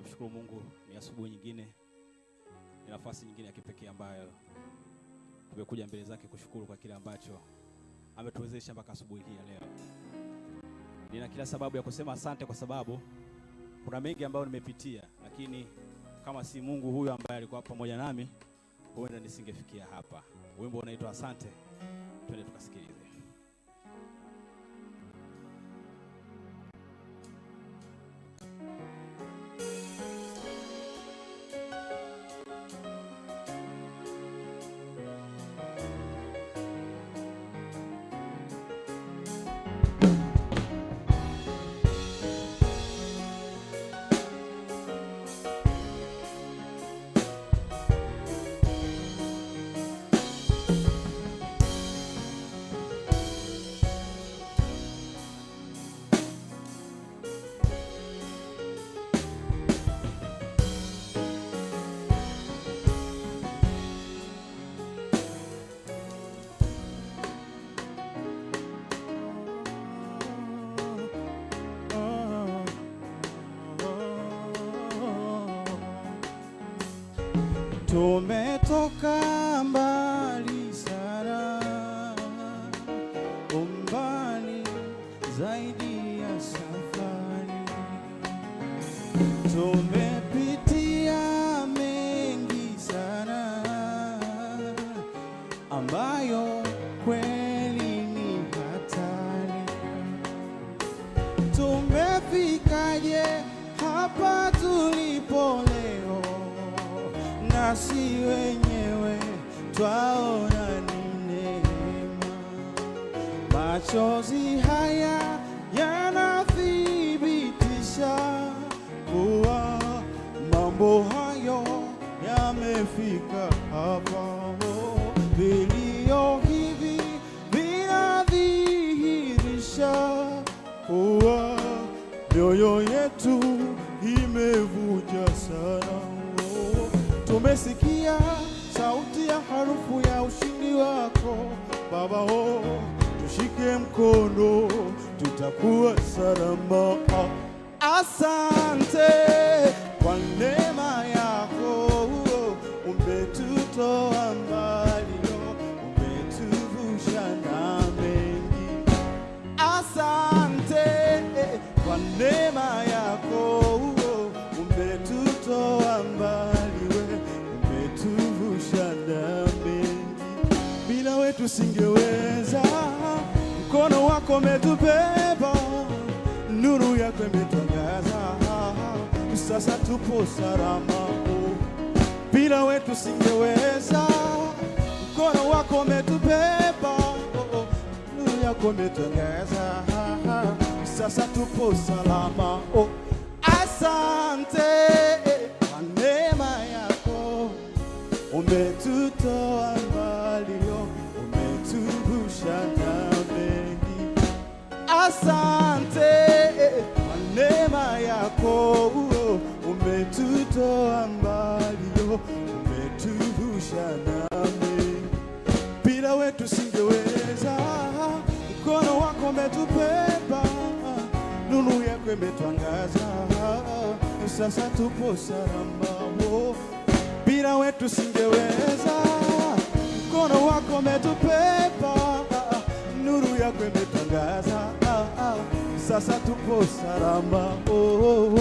Namshukuru Mungu, ni asubuhi nyingine, ni nafasi nyingine ya kipekee ambayo tumekuja mbele zake kushukuru kwa kile ambacho ametuwezesha mpaka asubuhi hii ya leo. Nina kila sababu ya kusema asante kwa sababu kuna mengi ambayo nimepitia, lakini kama si Mungu huyu ambaye alikuwa pamoja nami, huenda nisingefikia hapa. Wimbo unaitwa Asante, twende tukasikilize. Tumetoka mbali sana, umbali zaidi ya safari. Tumepitia mengi sana, ambayo kweli ni hatari. Tumefikaje hapa tulipo leo? Nasi wenyewe twaona ni neema. Machozi haya yanathibitisha kuwa mambo hayo yamefika hapa. Vilio hivi vinadhihirisha kuwa mioyo yetu imevuja sana. Tumesikia sauti ya harufu ya ushindi wako Baba, oh, tushike mkono tutakuwa salama. Asante kwa neema yako, umetutoa mbali, umetuvusha na mengi. Asante kwa neema yako, umetutoa mbali, umetuvusha na mengi. Bila wewe tusingeweza, mkono wako umetubeba, nuru yako imetuangaza, sasa tupo salama. Bila wewe tusingeweza, mkono wako umetubeba, nuru yako imetuangaza, sasa tupo salama. Asante kwa neema yako, umetutoa mbali, umetuvusha na mengi. Asante kwa neema yako, umetutoa mbali, umetuvusha na mengi. Bila wewe tusingeweza, mkono wako umetubeba, nuru yako imetuangaza, sasa tupo salama. Bila wewe tusingeweza, mkono wako umetubeba, nuru yako imetuangaza, sasa tupo salama. Oh, oh.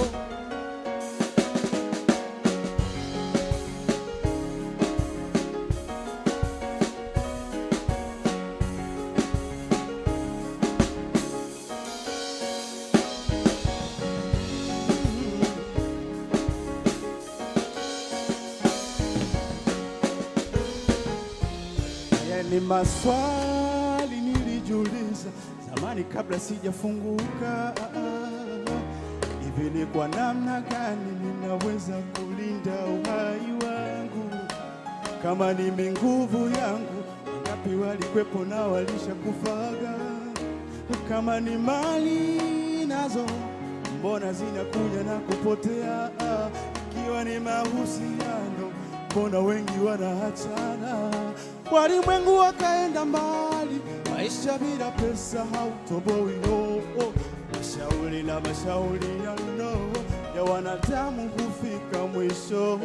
Ni maswali nilijiuliza zamani kabla sijafunguka. Hivi ni kwa namna gani ninaweza kulinda uhai wangu? Kama ni nguvu yangu, wangapi walikwepo na walishakufaga? Kama ni mali nazo, mbona zinakuja na kupotea? Ikiwa ni mahusiano, mbona wengi wanaachana? Walimwengu wakaenda mbali, maisha bila pesa hautoboi. Mashauri na mashauriano ya wanadamu hufika mwisho.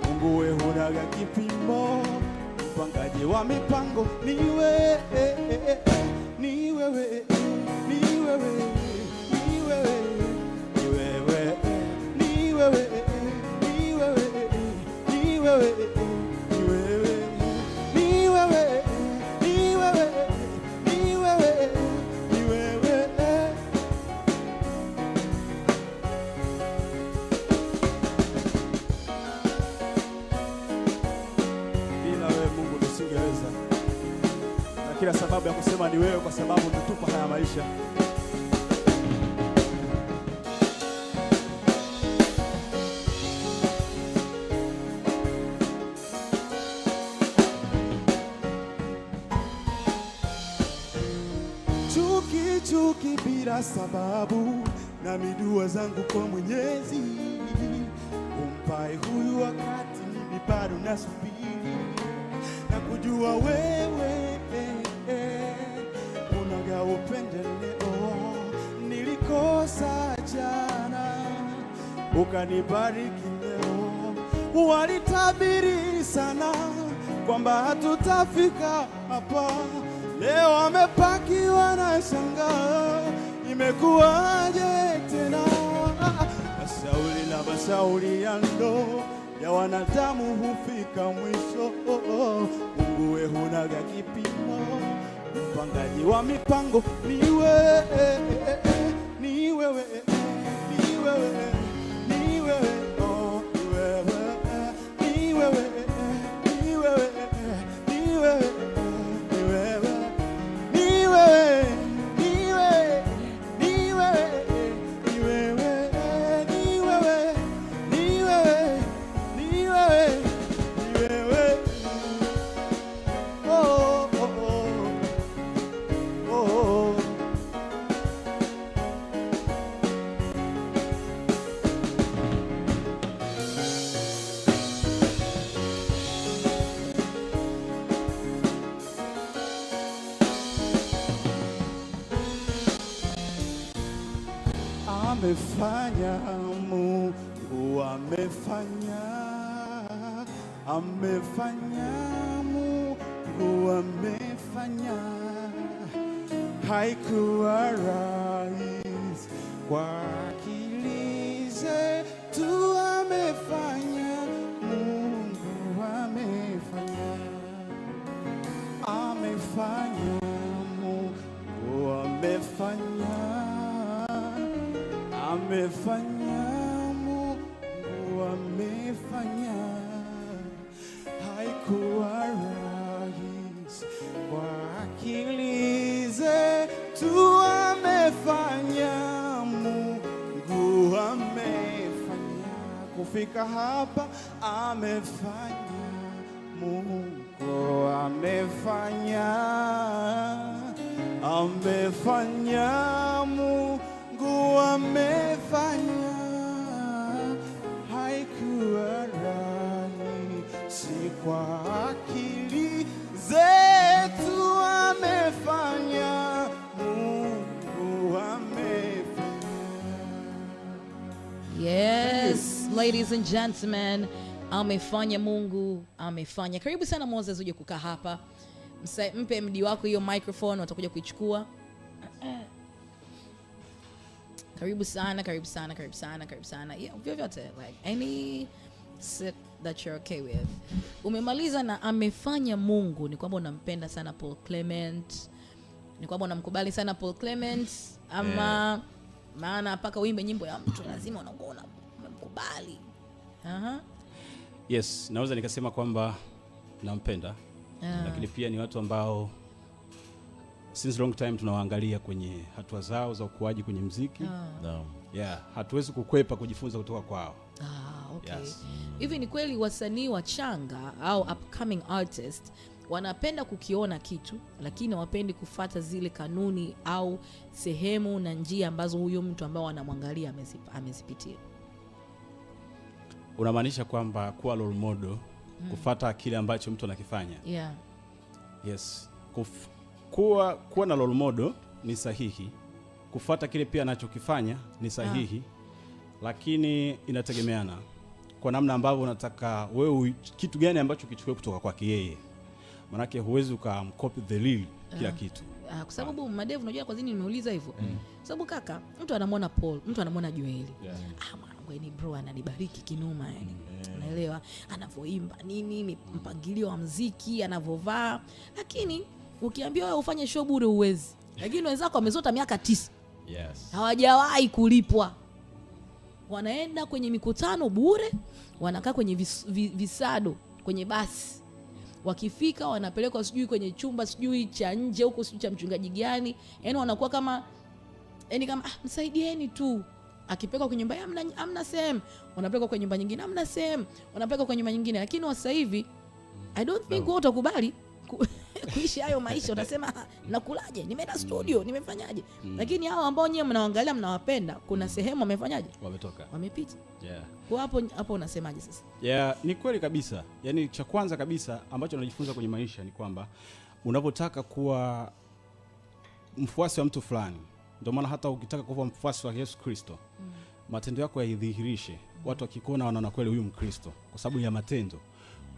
Mungu we hunaga kipimo, mpangaji wa mipango ni wewe, ni wewe, ni wewe, ni wewe, ni wewe, ni wewe, ni wewe, ni wewe, ni wewe, ni wewe, ni wewe, ni wewe, ni wewe. Bila wewe Mungu nisingeweza, na kila sababu ya kusema ni wewe, kwa sababu umetupa haya maisha. Chuki chuki bila sababu, na midua zangu kwa Mwenyezi, umpae huyu wakati mimi bado nasubiri, na kujua wewe unaga upendeleo. Nilikosa jana ukanibariki leo. Walitabiri sana kwamba hatutafika hapa, leo amepakiwa na shangaa, imekuwaje tena? Mashauri na mashauri ya ndo ya wanadamu hufika mwisho. Mungu we hunaga kipimo, mpangaji wa mipango ni wewe, ni wewe, ni wewe, ni wewe, oh, ni wewe, ni wewe, ni wewe, ni wewe, ni wewe, ni wewe, ni wewe, ni wewe, ni wewe, ni wewe, ni wewe, ni wewe, ni wewe. Oh, oh, oh, oh. Amefanya Mungu, amefanya, amefanya Mungu, amefanya. Haikuwa rahisi kwa akili zetu, amefanya Mungu, amefanya, amefanya Mungu, amefanya, amefanya Mungu, amefanya. Haikuwa rahisi kwa akili zetu, amefanya Mungu, amefanya. Kufika hapa amefanya Mungu, amefanya, amefanya Mungu, amefanya. Haikuwa rahisi kwa akili zetu, amefanya Mungu, amefanya. Yes, ladies and gentlemen, amefanya Mungu, amefanya. Karibu sana Moses uje kukaa hapa. Mpe mdi wako hiyo microphone, watakuja kuichukua. Karibu sana, karibu sana, karibu sana, karibu sana. Yeah, vyovyote, like any sit that you're okay with. Umemaliza na amefanya Mungu, ni kwamba unampenda sana Paul Clement. Ni kwamba unamkubali sana Paul Clement ama maana mpaka uimbe nyimbo ya mtu lazima unakuwa unamkubali. Aha. Yes, naweza nikasema kwamba nampenda. Lakini pia ni watu ambao since long time tunawaangalia kwenye hatua zao za ukuaji kwenye muziki. Naam. Yeah, hatuwezi kukwepa kujifunza kutoka kwao. Ah, okay. Yes. Hivi ni kweli wasanii wachanga au upcoming artist wanapenda kukiona kitu lakini hawapendi kufuata zile kanuni au sehemu na njia ambazo huyo mtu ambao wanamwangalia amezipitia? Unamaanisha kwamba kuwa role model, kufuata kile ambacho mtu anakifanya. Yeah. Yes. Kuwa na role model ni sahihi. Kufuata kile pia anachokifanya ni sahihi. Lakini inategemeana kwa namna ambavyo unataka wewe kitu gani ambacho kichukue kutoka kwake yeye. Manake huwezi ukamcopy the real kila kitu. Kwa sababu Madevu, unajua kwa nini nimeuliza hivyo? Sababu kaka, mtu anamwona Paul, mtu anamwona Joeli. Mwanangu ni bro ananibariki kinoma yani. Unaelewa? Anavoimba nini, mpangilio wa muziki, anavovaa. Lakini ukiambiwa wewe ufanye show bure huwezi. Lakini wenzako wamezota miaka 9. Yes. Hawajawahi kulipwa. Wanaenda kwenye mikutano bure, wanakaa kwenye visado, kwenye basi. Wakifika wanapelekwa sijui kwenye chumba sijui cha nje huko sijui cha mchungaji gani. Yaani wanakuwa kama yani kama msaidieni tu. Akipelekwa kwenye nyumba hamna sehemu, wanapelekwa kwenye nyumba nyingine hamna sehemu, wanapelekwa kwenye nyumba nyingine. Lakini sasa hivi I don't think wewe utakubali kuishi hayo maisha. Utasema nakulaje? Nimeenda studio, nimefanyaje? Lakini hao ambao nyewe mnaangalia mnawapenda, kuna sehemu wamefanyaje? Wametoka. Wamepita. Yeah. Kwa hapo unasemaje sasa? Yeah, ni kweli kabisa. Yaani cha kwanza kabisa ambacho najifunza kwenye maisha ni kwamba unapotaka kuwa mfuasi wa mtu fulani, ndio maana hata ukitaka kuwa mfuasi wa Yesu Kristo, matendo yako yaidhihirishe. Watu wakikuona wanaona kweli huyu Mkristo kwa sababu ya matendo.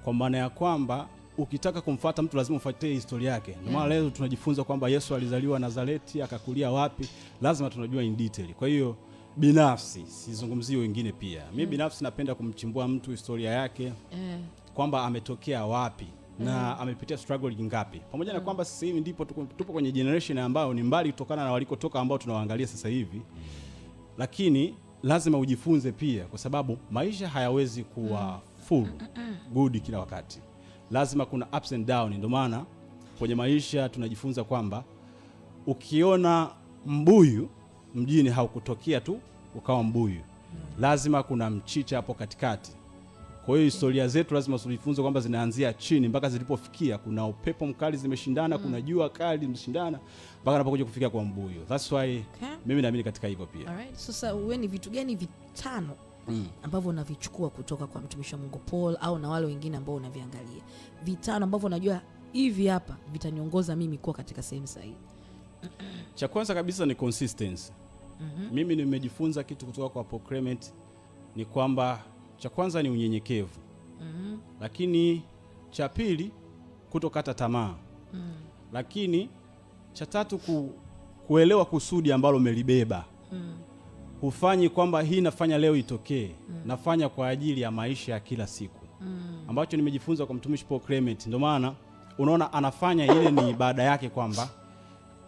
Kwa maana ya kwamba ukitaka kumfuata mtu lazima ufuatie historia yake. Ndio maana leo tunajifunza kwamba Yesu alizaliwa Nazareti, akakulia wapi, lazima tunajua in detail. Kwa hiyo binafsi, sizungumzie wengine pia. Mimi binafsi napenda kumchimbua mtu historia yake, kwamba ametokea wapi na amepitia struggle ngapi. Pamoja na kwamba sasa hivi ndipo tupo kwenye generation ambayo ni mbali kutokana na walikotoka ambao tunawaangalia sasa hivi. Lakini lazima ujifunze pia kwa sababu maisha hayawezi kuwa full good kila wakati. Lazima kuna ups and down. Ndio maana kwenye maisha tunajifunza kwamba ukiona mbuyu mjini haukutokea tu ukawa mbuyu. Lazima kuna mchicha hapo katikati. Kwa hiyo historia zetu lazima tujifunze kwamba zinaanzia chini mpaka zilipofikia. Kuna upepo mkali zimeshindana, kuna jua kali zimeshindana mpaka napokuja kufikia kwa mbuyu. That's why mimi naamini katika hivyo pia. Alright. Sasa wewe ni vitu gani vitano ambavyo unavichukua kutoka kwa mtumishi wa Mungu Paul au na wale wengine ambao unaviangalia? Vitano ambavyo unajua hivi hapa vitaniongoza mimi kuwa katika sehemu sahihi. Cha kwanza kabisa ni consistency. Mimi nimejifunza kitu kutoka kwa Paul Clement ni kwamba cha kwanza ni unyenyekevu. Lakini cha pili kutokata tamaa. Lakini cha tatu kuelewa kusudi ambalo umelibeba. Hufanyi kwamba hii nafanya leo itokee, nafanya kwa ajili ya maisha ya kila siku. Ambacho nimejifunza kwa mtumishi Paul Clement. Ndio maana unaona anafanya ile ni ibada yake kwamba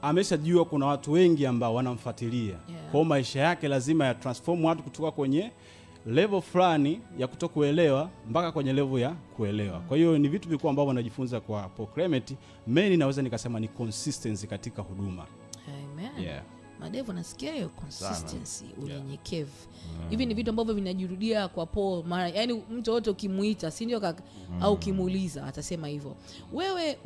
ameshajua kuna watu wengi ambao wanamfuatilia. Kwa hiyo maisha yake lazima ya transform watu kutoka kwenye level fulani ya kutokuelewa mpaka kwenye level ya kuelewa. Kwa hiyo ni vitu vikubwa ambavyo wanajifunza kwa Paul Clement. Mimi naweza nikasema ni consistency katika huduma. Amen. Yeah. Madevu, nasikia hiyo consistency, unyenyekevu. Hivi ni vitu ambavyo vinajirudia kwa Paul mara, yani mtu wote ukimuita, si ndio kaka, au ukimuuliza atasema hivyo. Wewe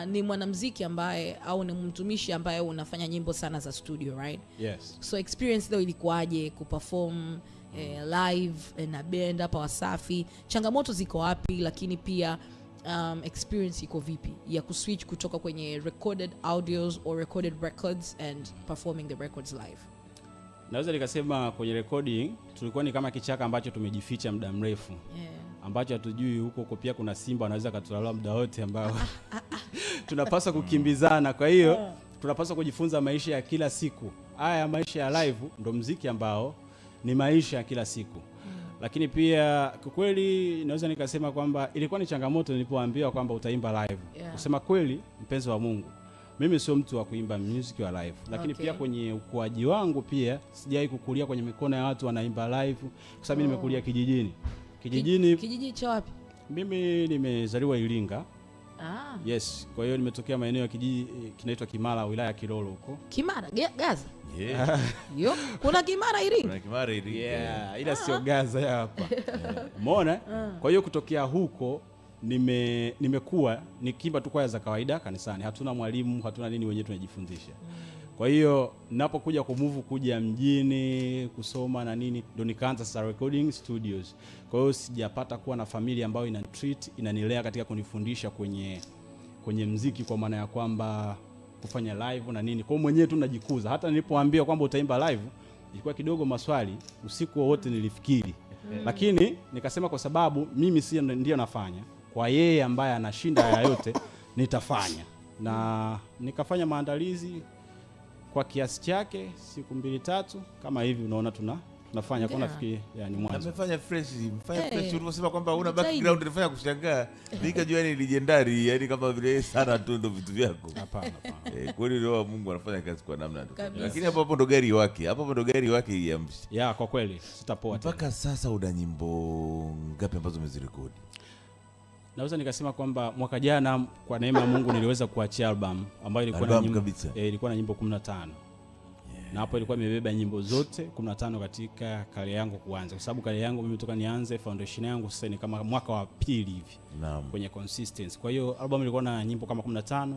ni mwanamuziki ambaye au ni mtumishi ambaye unafanya nyimbo sana za studio, right? Yes. So experience leo ilikuwaje kuperform live na band hapa Wasafi? Changamoto ziko wapi, lakini pia experience iko vipi ya kuswitch kutoka kwenye recorded audios or recorded records and performing the records live? Naweza nikasema kwenye recording tulikuwa ni kama kichaka ambacho tumejificha muda mrefu. Ambacho hatujui huko huko pia kuna simba anaweza katulala muda wote ambao tunapaswa kukimbizana. Kwa hiyo tunapaswa kujifunza maisha ya kila siku. Haya maisha ya live ndo muziki ambao ni maisha ya kila siku. Lakini pia kwa kweli naweza nikasema kwamba ilikuwa ni changamoto nilipoambiwa kwamba utaimba live. Kusema kweli, mpenzi wa Mungu, mimi sio mtu wa kuimba music wa live. Lakini pia kwenye ukuaji wangu pia sijawahi kukulia kwenye mikono ya watu wanaimba live kwa sababu nimekulia kijijini. Kijijini. Kijiji cha wapi? Mimi nimezaliwa Iringa. Yes, kwa hiyo nimetokea maeneo ya kijiji kinaitwa Kimara, wilaya ya Kilolo huko. Kimara, Gaza? Yeah. Yo, kuna Kimara Iringa? Kuna Kimara Iringa. Yeah, ila sio Gaza ya hapa. Umeona? Kwa hiyo kutokea huko nimekuwa nikiimba tu kwaya za kawaida kanisani. Hatuna mwalimu, hatuna nini, wenyewe tunajifundisha. Kwa hiyo ninapokuja kumove kuja mjini kusoma na nini, ndo nikaanza sasa recording studios. Kwa hiyo sijapata kuwa na familia ambayo ina treat, inanilea katika kunifundisha kwenye muziki, kwa maana ya kwamba kufanya live na nini. Kwa hiyo mwenyewe tu najikuza. Hata nilipoambiwa kwamba utaimba live, Ilikuwa kidogo maswali usiku wote nilifikiri. Lakini nikasema kwa sababu mimi si ndio nafanya, kwa yeye ambaye anashinda haya yote nitafanya. Na nikafanya maandalizi kwa kiasi chake siku 2-3 kama hivi unaona tunafanya kwa nafikiri yani mwanzo. Amefanya fresh, mfanya fresh ulivyosema kwamba una background nilifanya kushangaa. Nikajua ni legendary, yani kama vile sana tu ndo vitu vyako. Hapana. Kweli roho Mungu anafanya kazi kwa namna tu. Lakini hapo hapo ndo gari wake, hapo hapo ndo gari wake iamshe. Ya kwa kweli sitapoa tena. Mpaka sasa una nyimbo ngapi ambazo umezirekodi? Naweza nikasema kwamba mwaka jana kwa neema ya Mungu niliweza kuachia album ambayo ilikuwa na nyimbo ilikuwa na nyimbo 15. Na hapo ilikuwa imebeba nyimbo zote 15 katika career yangu kuanza, kwa sababu career yangu mimi toka nianze foundation yangu sasa ni kama mwaka wa pili hivi kwenye consistency. Kwa hiyo album ilikuwa na nyimbo kama 15,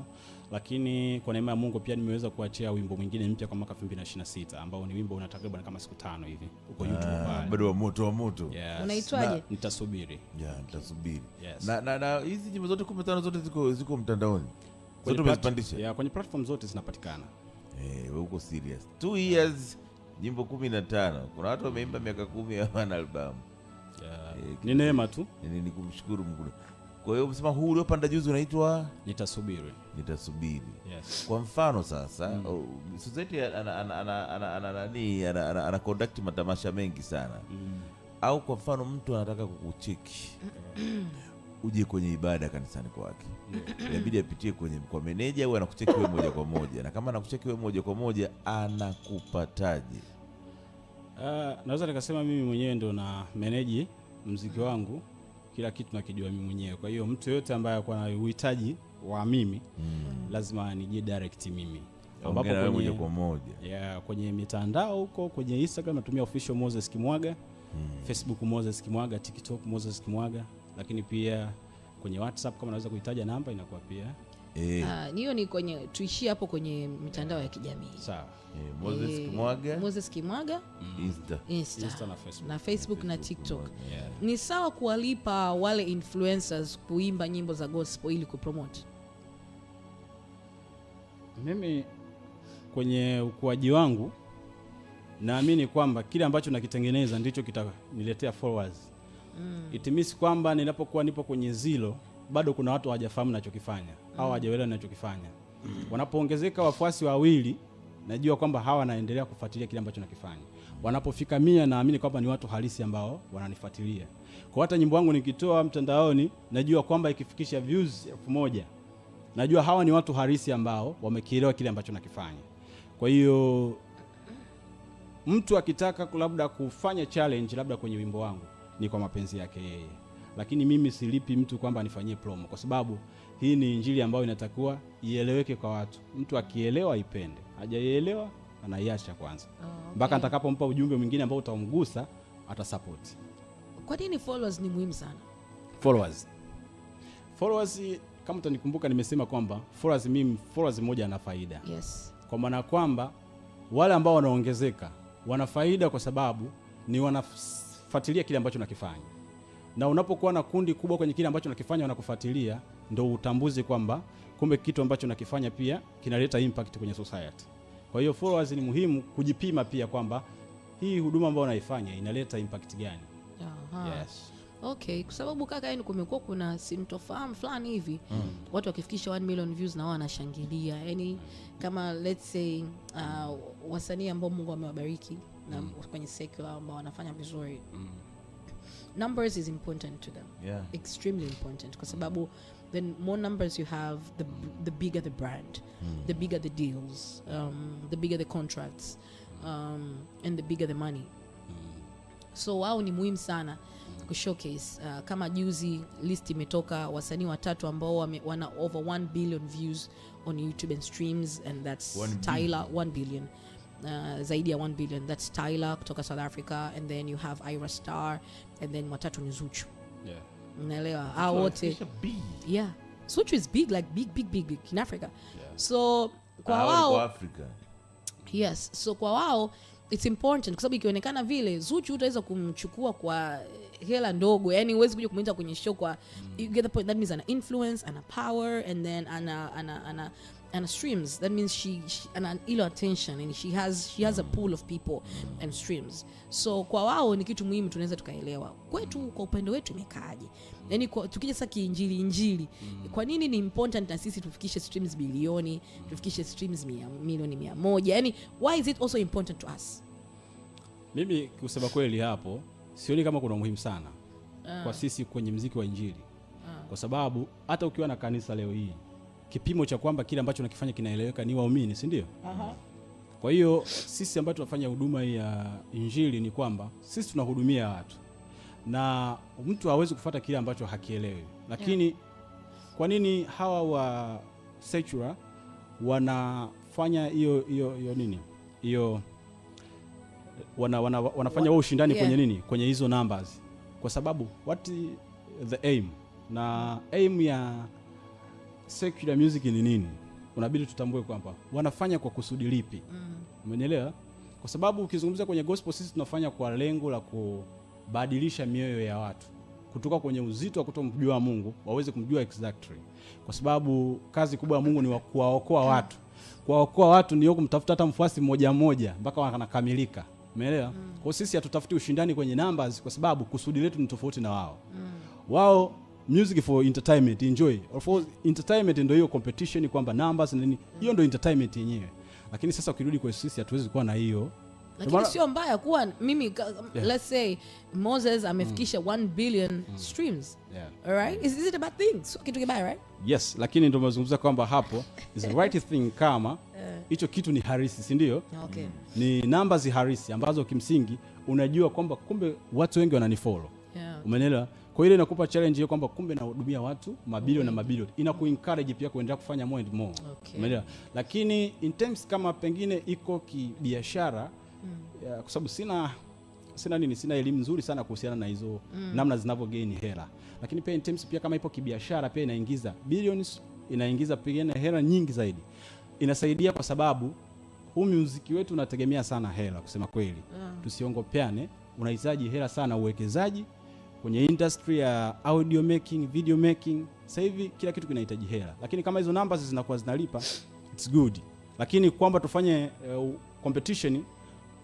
lakini kwa neema ya Mungu pia nimeweza kuachia wimbo mwingine mpya kwa mwaka 2026 ambao ni wimbo una takriban kama siku 5 hivi uko YouTube pale. Bado wa moto wa moto. Yes. Unaitwaje? Nitasubiri. Yeah, nitasubiri. Yes. Na hizi nyimbo zote 15 zote ziko mtandaoni. Zote umezipandisha? Yeah, kwenye platform zote zinapatikana. Wewe uko serious. 2 years nyimbo 15. Kuna watu wameimba miaka 10 hawana album. Yeah. Ni neema tu. Ni kumshukuru Mungu. Kwa hiyo umesema huu uliopanda juzi unaitwa Nitasubiri. Nitasubiri. Yes. Kwa mfano sasa, Suzette ana conduct matamasha mengi sana. Au kwa mfano mtu anataka kukucheki uje kwenye ibada kanisani kwake. Inabidi apitie kwenye kwa meneja au anakucheki wewe moja kwa moja. Na kama anakucheki wewe moja kwa moja anakupataje? Naweza nikasema mimi mwenyewe ndo na manage muziki wangu, kila kitu nakijua mimi mwenyewe. Kwa hiyo mtu yote ambaye alikuwa na uhitaji wa mimi lazima anijie direct mimi. Ambapo kwenye moja kwa moja. Yeah, kwenye mitandao huko, kwenye Instagram natumia official Moses Kimwaga, Facebook Moses Kimwaga, TikTok Moses Kimwaga, lakini pia kwenye WhatsApp kama naweza kuitaja namba inakuwa pia. Hiyo ni kwenye tuishie hapo kwenye mitandao ya kijamii. Sawa. Moses Kimwaga. Moses Kimwaga, Insta na Facebook. Na Facebook na TikTok. Yeah. Ni sawa kuwalipa wale influencers kuimba nyimbo za gospel ili kupromote? Mimi kwenye ukuaji wangu naamini kwamba kile ambacho nakitengeneza ndicho kitaniletea followers. It means kwamba ninapokuwa nipo kwenye zilo bado kuna watu hawajafahamu ninachokifanya au hawajaelewa ninachokifanya. Wanapoongezeka wafuasi wawili najua kwamba hawa wanaendelea kufuatilia kile ambacho nakifanya. Wanapofika 100 naamini kwamba ni watu halisi ambao wananifuatilia. Kwa hata nyimbo yangu nikitoa mtandaoni najua kwamba ikifikisha views 1000 najua hawa ni watu halisi ambao wamekielewa kile ambacho nakifanya. Kwa hiyo mtu akitaka labda kufanya challenge labda kwenye wimbo wangu ni kwa mapenzi yake yeye. Lakini mimi silipi mtu kwamba anifanyie promo, kwa sababu hii ni injili ambayo inatakiwa ieleweke kwa watu. Mtu akielewa ipende, hajaielewa anaiacha kwanza. Mpaka nitakapompa ujumbe mwingine ambao utamgusa atasupport. Kwa nini followers ni muhimu sana? Followers kama utanikumbuka nimesema kwamba followers mimi followers mmoja ana faida. Yes. Kwa maana kwamba wale ambao wanaongezeka wana faida kwa sababu ni wanafuatilia kile ambacho nakifanya. Na unapokuwa na kundi kubwa kwenye kile ambacho nakifanya wanakufuatilia, ndio utambuzi kwamba kumbe kitu ambacho nakifanya pia kinaleta impact kwenye society. Kwa hiyo followers ni muhimu kujipima pia kwamba hii huduma ambayo naifanya inaleta impact gani. Aha. Yes. Okay, kwa sababu kaka yani kumekuwa kuna sintofahamu fulani hivi. Watu wakifikisha 1 million views na wao wanashangilia. Yani kama let's say wasanii ambao Mungu amewabariki na kwenye secular ambao wanafanya vizuri. Numbers is important to them. Yeah. Extremely important kwa sababu the more numbers you have, the bigger the brand, the bigger the deals, the bigger the contracts, and the bigger the money. So wao ni muhimu sana ku showcase. Kama juzi list imetoka wasanii watatu ambao wana over 1 billion views on YouTube and streams, and that's Tyler 1 billion. Zaidi ya 1 billion. That's Tyler kutoka South Africa, and then you have Ira Star, and then watatu ni Zuchu. Yeah. Unaelewa? Hao wote. Yeah. Zuchu is big, like big big big big in Africa. Yeah. So kwa wao kwa Africa. Yes, so kwa wao it's important kwa sababu ikionekana vile Zuchu utaweza kumchukua kwa hela ndogo, yani huwezi kuja kumuita kwenye show kwa you get the point. That means ana influence, ana power, and then ana Ana streams, that means she ana ile attention and she has a pool of people and streams. So kwa wao ni kitu muhimu, tunaweza tukaelewa. Kwetu, kwa upande wetu imekaaje? Yani tukija sasa kiinjili injili, kwa nini ni important na sisi tufikishe streams bilioni, tufikishe streams 100 milioni 100? Yani why is it also important to us? Mimi kusema kweli hapo sioni kama kuna umuhimu sana kwa sisi kwenye mziki wa injili, kwa sababu hata ukiwa na kanisa leo hii, kipimo cha kwamba kile ambacho unakifanya kinaeleweka ni waumini, si ndio? Kwa hiyo sisi ambao tunafanya huduma hii ya injili ni kwamba sisi tunahudumia watu na mtu hawezi kufuata kile ambacho hakielewi. Lakini kwa nini hawa wa secular wanafanya hiyo hiyo hiyo nini hiyo wanafanya huo ushindani kwenye nini, kwenye hizo numbers? Kwa sababu what the aim, na aim ya secular music ni nini? Unabidi tutambue kwamba wanafanya kwa kusudi lipi. Umenielewa? Kwa sababu ukizungumza kwenye gospel, sisi tunafanya kwa lengo la kubadilisha mioyo ya watu kutoka kwenye uzito wa kutomjua Mungu waweze kumjua exactly, kwa sababu kazi kubwa ya Mungu ni wa kuwaokoa watu. Kuwaokoa watu ni kumtafuta hata mfuasi mmoja mmoja mpaka wanakamilika. Umeelewa? Kwa hiyo sisi hatutafuti ushindani kwenye numbers, kwa sababu kusudi letu ni tofauti na wao. Wao music for entertainment, enjoy. Of course entertainment ndio hiyo competition kwamba numbers na nini, hiyo ndio entertainment yenyewe. Lakini sasa ukirudi kwa sisi hatuwezi kuwa na hiyo. Lakini sio mbaya kuwa mimi let's say Moses amefikisha 1 billion streams. All right, is it a bad thing? Sio kitu kibaya, right? Yes, lakini ndio mazungumza kwamba hapo is the right thing kama hicho kitu ni halisi, si ndio? Okay. Ni numbers halisi ambazo kimsingi unajua kwamba kumbe watu wengi wananifollow. Umenielewa? Kwa hiyo ile inakupa challenge hiyo kwamba kumbe nahudumia watu mabilioni na mabilioni. Inaku encourage pia kuendelea kufanya more and more. Umeelewa? Lakini in terms kama pengine iko kibiashara, kwa sababu sina nini, sina elimu nzuri sana kuhusiana na hizo namna zinavyo gain hela. Lakini pia in terms pia kama ipo kibiashara pia inaingiza billions, inaingiza pengine hela nyingi zaidi. Inasaidia kwa sababu huu muziki wetu unategemea sana hela, kusema kweli. Tusiongopeane, unahitaji hela sana, uwekezaji kwenye industry ya audio making, video making. Sasa hivi kila kitu kinahitaji hela, lakini kama hizo numbers zinakuwa zinalipa, it's good. Lakini kwamba tufanye competition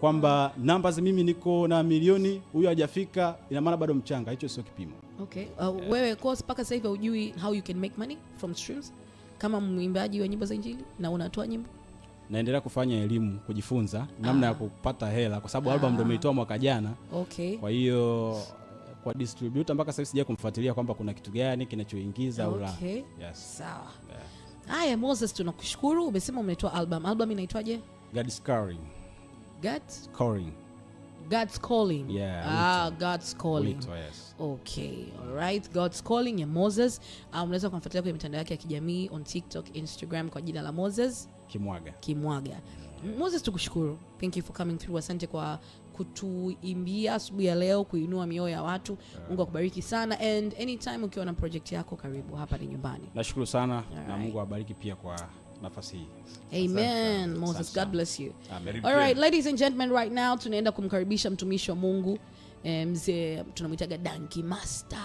kwamba numbers, mimi niko na milioni, huyu hajafika, ina maana bado mchanga, hicho sio kipimo. Okay. Wewe course mpaka sasa hivi hujui how you can make money from streams kama mwimbaji wa nyimbo za injili na unatoa nyimbo? Naendelea kufanya elimu, kujifunza namna ya kupata hela, kwa sababu album ndio nimeitoa mwaka jana. Kwa hiyo kwa distributor mpaka sasa hivi sija kumfuatilia kwamba kuna kitu gani kinachoingiza au la. Yes. Sawa. Haya Moses, tunakushukuru. Umesema umetoa album. Album inaitwaje? God's calling. God Calling. God's Calling. Yeah, Ah, wito. God's Calling. Wito, yes. Okay, alright. God's Calling ya Moses. Unaweza kumfuatilia kwenye mitandao yake ya kijamii on TikTok, Instagram kwa jina la Moses Kimwaga. Kimwaga. Moses, tukushukuru. Thank you for coming through. Asante kwa kutuimbia asubuhi ya leo, kuinua mioyo ya watu. Mungu akubariki sana, and anytime ukiwa na project yako, karibu, hapa ni nyumbani. Nashukuru sana na Alright. Mungu awabariki pia kwa nafasi hii. Amen. Moses, Asante God sana. bless you. Amen. All right, ladies and gentlemen, right now tunaenda kumkaribisha mtumishi wa Mungu, mzee tunamwitaga Danki Master.